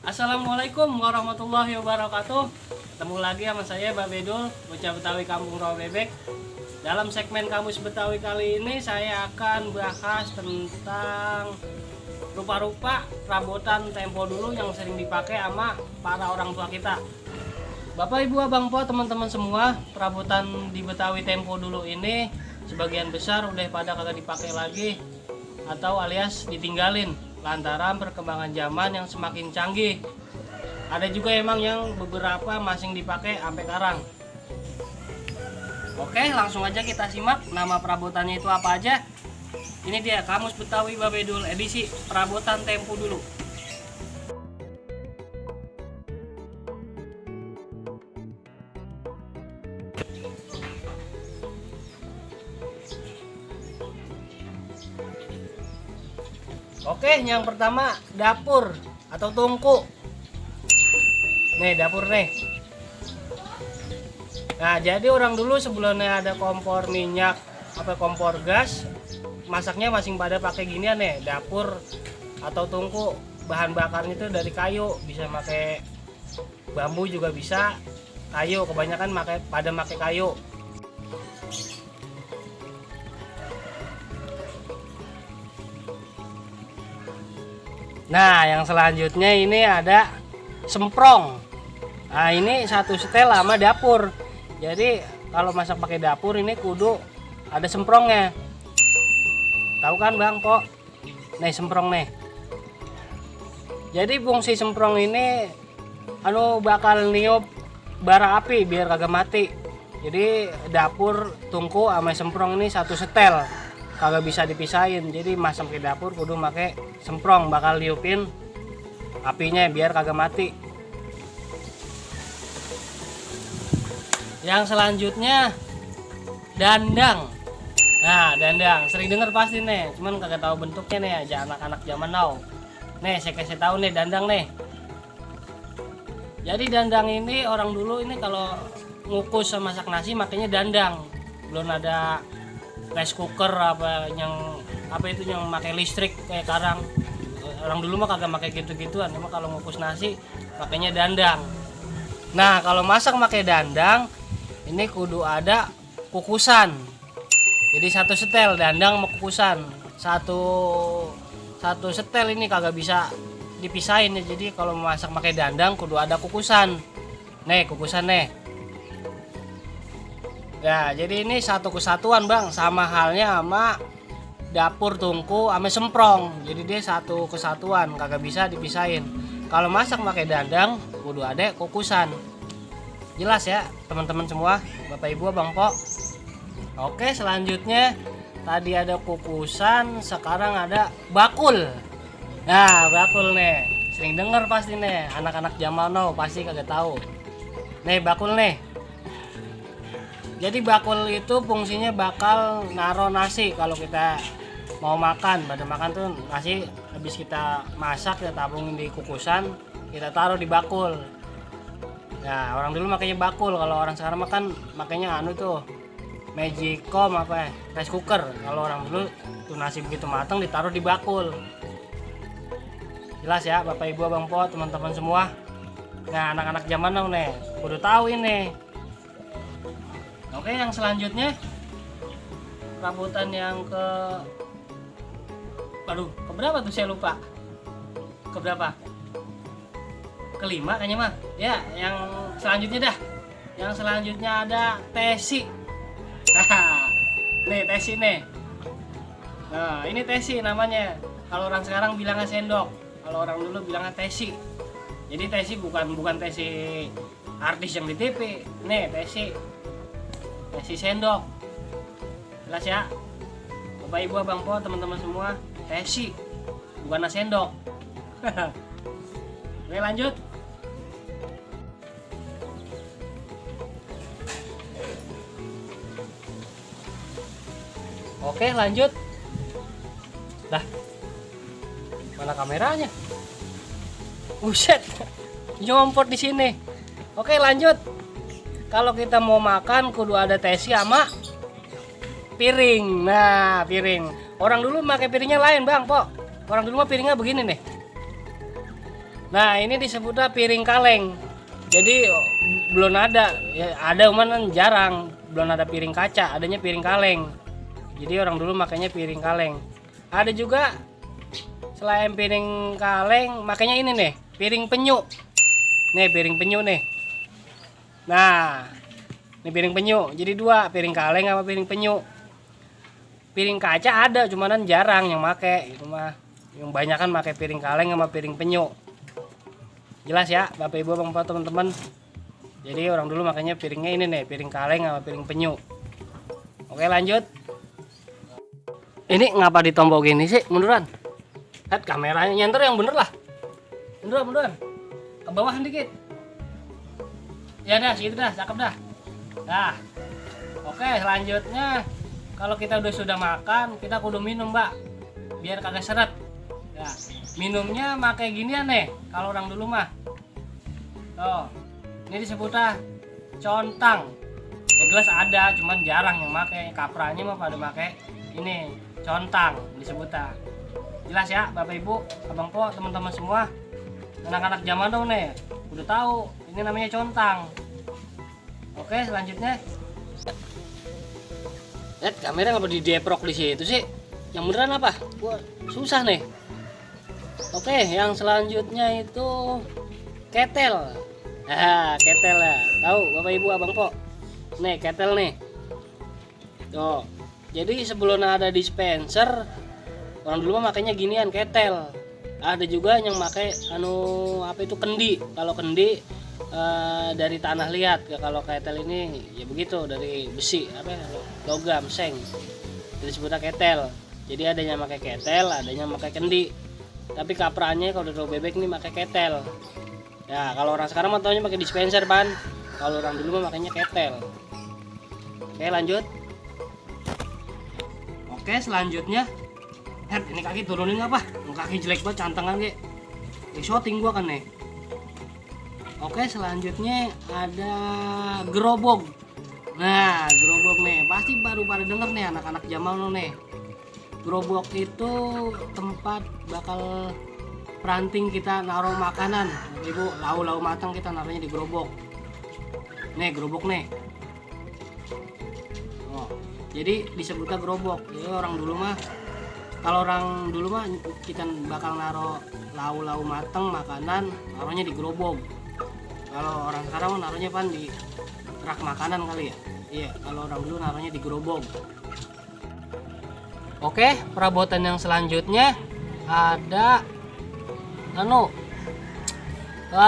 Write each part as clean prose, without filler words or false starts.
Assalamualaikum warahmatullahi wabarakatuh. Ketemu lagi sama saya Mbak Bedul, bocah Betawi Kampung Rawa Bebek. Dalam segmen Kamus Betawi kali ini saya akan bahas tentang rupa-rupa perabotan tempo dulu yang sering dipakai sama para orang tua kita. Bapak Ibu Abang Po, teman-teman semua, perabotan di Betawi tempo dulu ini sebagian besar udah pada kagak dipakai lagi atau alias ditinggalin lantaran perkembangan zaman yang semakin canggih. Ada juga emang yang beberapa masih dipakai sampai sekarang. Oke, langsung aja kita simak nama perabotannya itu apa aja. Ini dia Kamus Betawi Babedul edisi perabotan tempo dulu. Oke, yang pertama dapur atau tungku. Nih dapur nih. Nah, jadi orang dulu sebelumnya ada kompor minyak apa kompor gas, masaknya masing pada pakai ginian nih, dapur atau tungku. Bahan bakarnya itu dari kayu, bisa pakai bambu juga bisa, kayu kebanyakan pada pakai kayu. Nah, yang selanjutnya ini ada semprong. Nah, ini satu setel sama dapur. Jadi kalau masak pakai dapur ini kudu ada semprongnya. Tahu kan Bang Po? Nih semprong nih. Jadi fungsi semprong ini bakal niup bara api biar kagak mati. Jadi dapur, tungku sama semprong ini satu setel. Kagak bisa dipisahin. Jadi masak ke dapur kudu pakai semprong, bakal liupin apinya biar kagak mati. Yang selanjutnya dandang. Nah, dandang sering denger pasti nih, cuman kagak tahu bentuknya nih aja anak-anak zaman now. Nih, saya kasih tahu nih dandang nih. Jadi dandang ini orang dulu ini kalau ngukus sama masak nasi makanya dandang. Belum ada rice cooker yang pakai listrik kayak sekarang. Orang dulu mah kagak pakai gitu-gituan, cuma kalau ngukus nasi pakainya dandang. Nah, kalau masak pakai dandang ini kudu ada kukusan. Jadi satu setel dandang sama kukusan. Satu setel ini kagak bisa dipisahin ya. Jadi kalau masak pakai dandang kudu ada kukusan. Nih, kukusan nih. Ya, jadi ini satu kesatuan Bang, sama halnya sama dapur, tungku, sama semprong. Jadi dia satu kesatuan, kagak bisa dipisahin. Kalau masak pakai dandang, kudu ada kukusan. Jelas ya, teman-teman semua, Bapak Ibu, Bang Po. Oke, selanjutnya tadi ada kukusan, sekarang ada bakul. Nah, bakul nih, sering denger pasti nih, anak-anak zaman now pasti kagak tahu. Nih, bakul nih. Jadi bakul itu fungsinya bakal naro nasi kalau kita mau makan. Pada makan tuh nasi habis kita masak ya tabungin di kukusan, kita taruh di bakul. Nah, orang dulu makanya bakul, kalau orang sekarang makan makanya tuh Magicom rice cooker. Kalau orang dulu tuh nasi begitu matang ditaruh di bakul. Jelas ya Bapak Ibu Abang Po, teman-teman semua. Nah, anak-anak zaman now nih kudu tahu ini. Oke, yang selanjutnya perabotan yang keberapa tuh saya lupa. Keberapa? Kelima kayaknya mah. Ya, yang selanjutnya dah. Yang selanjutnya ada tesi. Nah, nih tesi nih. Nah, ini tesi namanya. Kalau orang sekarang bilangnya sendok. Kalau orang dulu bilangnya tesi. Jadi tesi bukan tesi artis yang di TV. Nih, tesi sendok. Jelas ya Bapak Ibu Abang Po, teman-teman semua, tesi bukan sendok. Oke, lanjut. Oke, lanjut. Dah, mana kameranya? Buset, nyompot di sini. Oke, lanjut. Kalau kita mau makan kudu ada tesi sama piring. Nah, piring. Orang dulu pakai piringnya lain Bang Po. Orang dulu mah piringnya begini nih. Nah ini disebutnya piring kaleng. Jadi belum ada, ya ada cuman jarang, belum ada piring kaca, adanya piring kaleng. Jadi orang dulu makanya piring kaleng. Ada juga selain piring kaleng, makanya ini nih, piring penyu. Nih piring penyu nih. Nah, ini piring penyu. Jadi dua, piring kaleng sama piring penyu. Piring kaca ada, cuman jarang yang make. Itu mah yang banyak kan pakai piring kaleng sama piring penyu. Jelas ya Bapak Ibu Bapak teman-teman. Jadi orang dulu makanya piringnya ini nih, piring kaleng sama piring penyu. Oke lanjut. Ini ngapa ditombol gini sih munduran? Lihat kameranya nyenter yang bener lah. Munduran. Ke bawah dikit. Ya dah segitu dah, cakep dah. Nah. Oke selanjutnya kalau kita sudah makan kita kudu minum Mbak. Biar kagak seret. Ya, minumnya pakai ginian nih kalau orang dulu mah. Tuh, ini disebutnya contang. Ya gelas ada, cuman jarang yang pakai. Kapranya mah pada pakai ini contang disebutnya. Jelas ya Bapak Ibu, Abang Po, teman-teman semua. Anak-anak zaman dong nih, udah tahu ini namanya contang. Oke, selanjutnya. Lihat kamera ngapa dideprok di situ sih? Yang beneran apa? Wah, susah nih. Oke, yang selanjutnya itu ketel. Ketel ya. Tahu Bapak Ibu Abang Po? Nih, ketel nih. Tuh. Jadi sebelum ada dispenser, orang dulu mah makanya ginian ketel. Ada juga yang pakai apa itu kendi. Kalau kendi dari tanah liat. Kalau ketel ini ya begitu dari besi logam seng. Jadi sebutnya ketel. Jadi ada yang pakai ketel, ada yang pakai kendi. Tapi kapranya kalau udah bebek nih pakai ketel. Ya kalau orang sekarang mah taunya pakai dispenser ban. Kalau orang dulu mah makanya ketel. Oke lanjut. Oke selanjutnya. Ini kaki turunin apa? Kaki jelek banget cantengan ge. Shooting gua kan nih. Oke selanjutnya ada gerobok. Nah gerobok nih pasti baru pada denger nih anak-anak zaman lo nih. Gerobok itu tempat bakal peranting kita naruh makanan. Ibu, lau matang kita naruhnya di gerobok. Nih, gerobok nih. Oh, jadi disebutnya gerobok. Jadi orang dulu mah kita bakal naruh lau matang makanan naruhnya di gerobok. Kalau orang sekarang naruhnya di rak makanan kali ya. Iya, kalau orang dulu naruhnya di gerobok. Oke, perabotan yang selanjutnya ada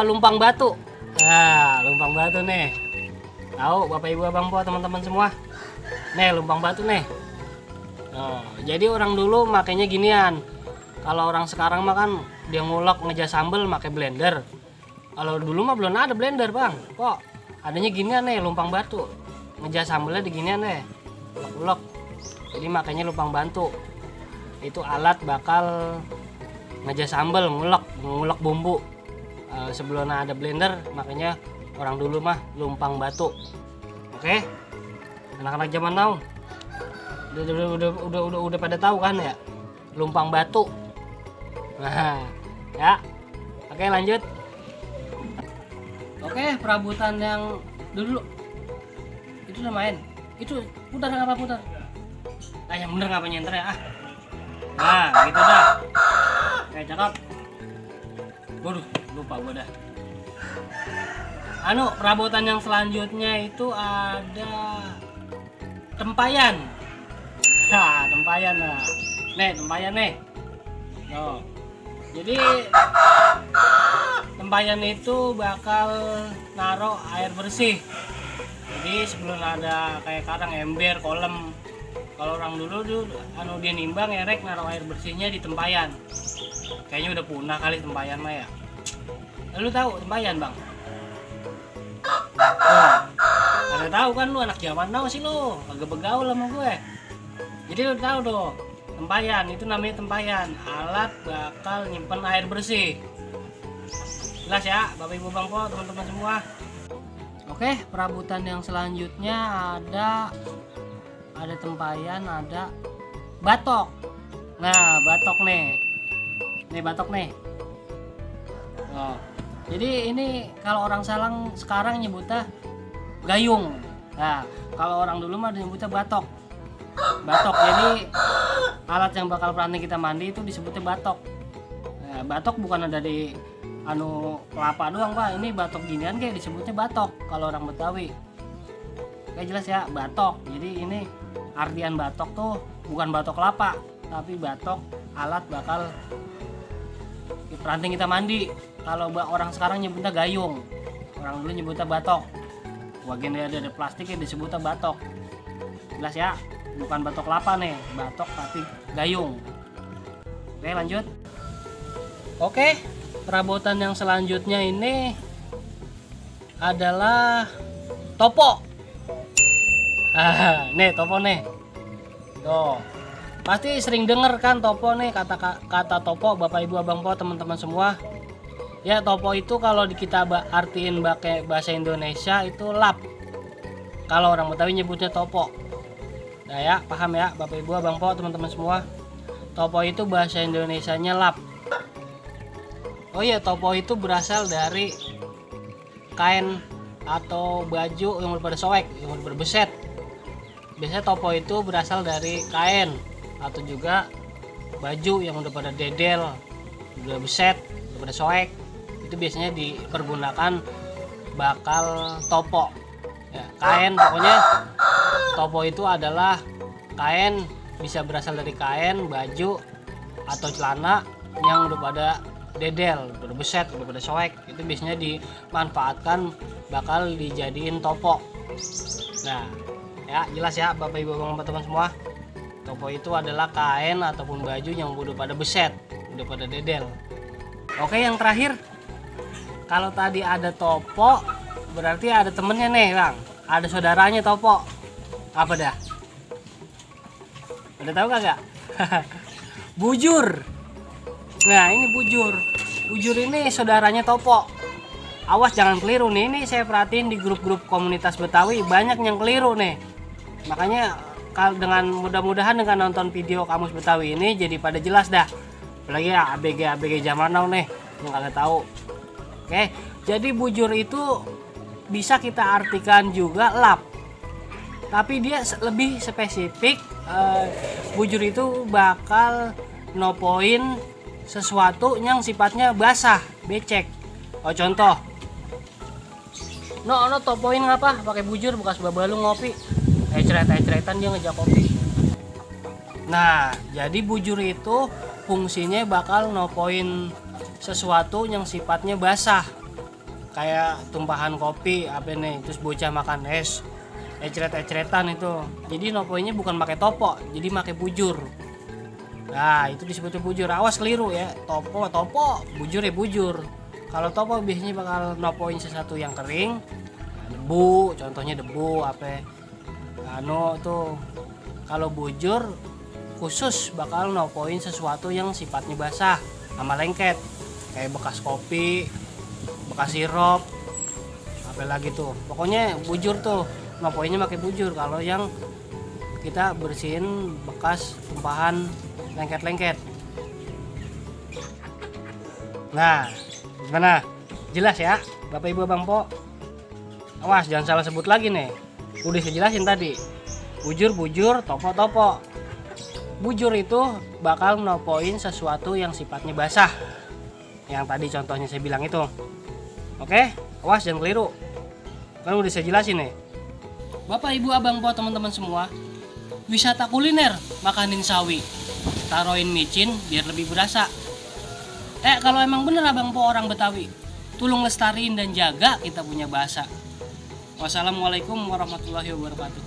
lumpang batu. Nah, lumpang batu nih. Tahu Bapak Ibu Abang Po teman-teman semua? Nih, lumpang batu nih. Nah, jadi orang dulu makanya ginian. Kalau orang sekarang mah kan dia ngulek ngejas sambel pakai blender. Kalau dulu mah belum ada blender, Bang. Kok adanya ginian nih, lumpang batu. Ngejas sambelnya di ginian nih. Ulek. Jadi makanya lumpang bantu. Itu alat bakal ngejas sambal, ngulek bumbu. Sebelum ada blender, makanya orang dulu mah lumpang batu. Oke. Anak-anak zaman now udah pada tahu kan ya? Lumpang batu. Nah, ya. Oke, lanjut. Oke, perabotan yang dulu itu udah main. Itu putar apa putar? Yang bener ngapa nyenter ya? Nah gitu dah. Oke cakep. Waduh lupa gua dah. Perabotan yang selanjutnya itu ada tempayan. Tempayan lah. Nih tempayan nih. Tuh. Jadi tempayan itu bakal naruh air bersih. Jadi sebelum ada kayak kadang ember, kolam. Kalau orang dulu dia nimbang erek naruh air bersihnya di tempayan. Kayaknya udah punah kali tempayan mah ya. Lu tahu tempayan, Bang? Ada tahu kan lu anak zaman now sih lu, agak begaul sama gue. Jadi lu tahu dong, tempayan itu namanya tempayan, alat bakal nyimpen air bersih. Jelas ya, Bapak Ibu Bang Po, teman-teman semua. Oke, perabotan yang selanjutnya ada tempayan, ada batok. Nah, batok nih. Nih batok nih. Oh. Jadi ini kalau orang Salang sekarang nyebutnya gayung. Nah, kalau orang dulu mah nyebutnya batok. Batok. Jadi alat yang bakal peranting kita mandi itu disebutnya batok. Nah, batok bukan ada di kelapa doang, Pak. Ini batok ginian kayak disebutnya batok kalau orang Betawi. Oke, jelas ya, batok. Jadi ini artian batok tuh bukan batok kelapa, tapi batok alat bakal peranting kita mandi. Kalau orang sekarang nyebutnya gayung, orang dulu nyebutnya batok. Bagian dari plastiknya disebutnya batok. Jelas ya, bukan batok kelapa nih, batok tapi gayung. Oke, lanjut. Oke, perabotan yang selanjutnya ini adalah topo. Nih topo nih. Tuh. Pasti sering denger kan topo nih, kata topo, Bapak Ibu Abang Po, teman-teman semua. Ya, topo itu kalau kita artiin pakai bahasa Indonesia itu lap. Kalau orang Betawi nyebutnya topo. Nah ya, paham ya Bapak Ibu Abang Po, teman-teman semua. Topo itu bahasa Indonesianya lap. Oh iya, topo itu berasal dari kain atau baju yang berbeda soek, yang berbeset. Biasanya topo itu berasal dari kain atau juga baju yang udah pada dedel, udah beset, udah pada soek. Itu biasanya dipergunakan bakal topo. Ya, kain, pokoknya topo itu adalah kain, bisa berasal dari kain, baju atau celana yang udah pada dedel, udah beset, udah pada soek. Itu biasanya dimanfaatkan bakal dijadiin topo. Nah, ya jelas ya Bapak Ibu teman-teman semua, topo itu adalah kain ataupun baju yang udah pada beset, udah pada dedel. Oke, yang terakhir, kalau tadi ada topo berarti ada temennya nih Bang, ada saudaranya topo. Apa dah? Udah tahu kagak? Bujur. Nah, ini bujur. Bujur ini saudaranya topo. Awas jangan keliru nih, ini saya perhatiin di grup-grup komunitas Betawi banyak yang keliru nih. Makanya dengan mudah-mudahan dengan nonton video Kamus Betawi ini jadi pada jelas dah. Apalagi ya ABG zaman now nih yang kagak tahu. Oke, jadi bujur itu bisa kita artikan juga lap. Tapi dia lebih spesifik, bujur itu bakal nopoin sesuatu yang sifatnya basah, becek. Oh, contoh. No topoin ngapa pakai bujur bekas babalu ngopi. Ecret-eceretan dia ngejak kopi. Nah, jadi bujur itu fungsinya bakal nopoin sesuatu yang sifatnya basah. Kayak tumpahan kopi, apa nih, terus bocah makan es. Ecret-eceretan itu. Jadi nopoinnya bukan pakai topo, jadi pakai bujur. Nah, itu disebut bujur. Awas keliru ya. Topo, bujur ya bujur. Kalau topo biasanya bakal nopoin sesuatu yang kering. Debu, contohnya debu apa. Tuh. Kalau bujur khusus bakal nopoin sesuatu yang sifatnya basah sama lengket. Kayak bekas kopi, bekas sirup, apa lagi tuh. Pokoknya bujur tuh nopoinnya pakai bujur. Kalau yang kita bersihin bekas tumpahan lengket-lengket. Nah, gimana? Jelas ya Bapak Ibu Abang Po? Awas jangan salah sebut lagi nih. Udah saya jelasin tadi. Bujur, topo. Bujur itu bakal nopoin sesuatu yang sifatnya basah. Yang tadi contohnya saya bilang itu. Oke, awas jangan keliru. Kan udah saya jelasin nih. Bapak Ibu Abang Po teman-teman semua, wisata kuliner makanin sawi. Taruhin micin biar lebih berasa. Kalau emang bener Abang Po orang Betawi, tolong lestariin dan jaga kita punya bahasa. Wassalamualaikum warahmatullahi wabarakatuh.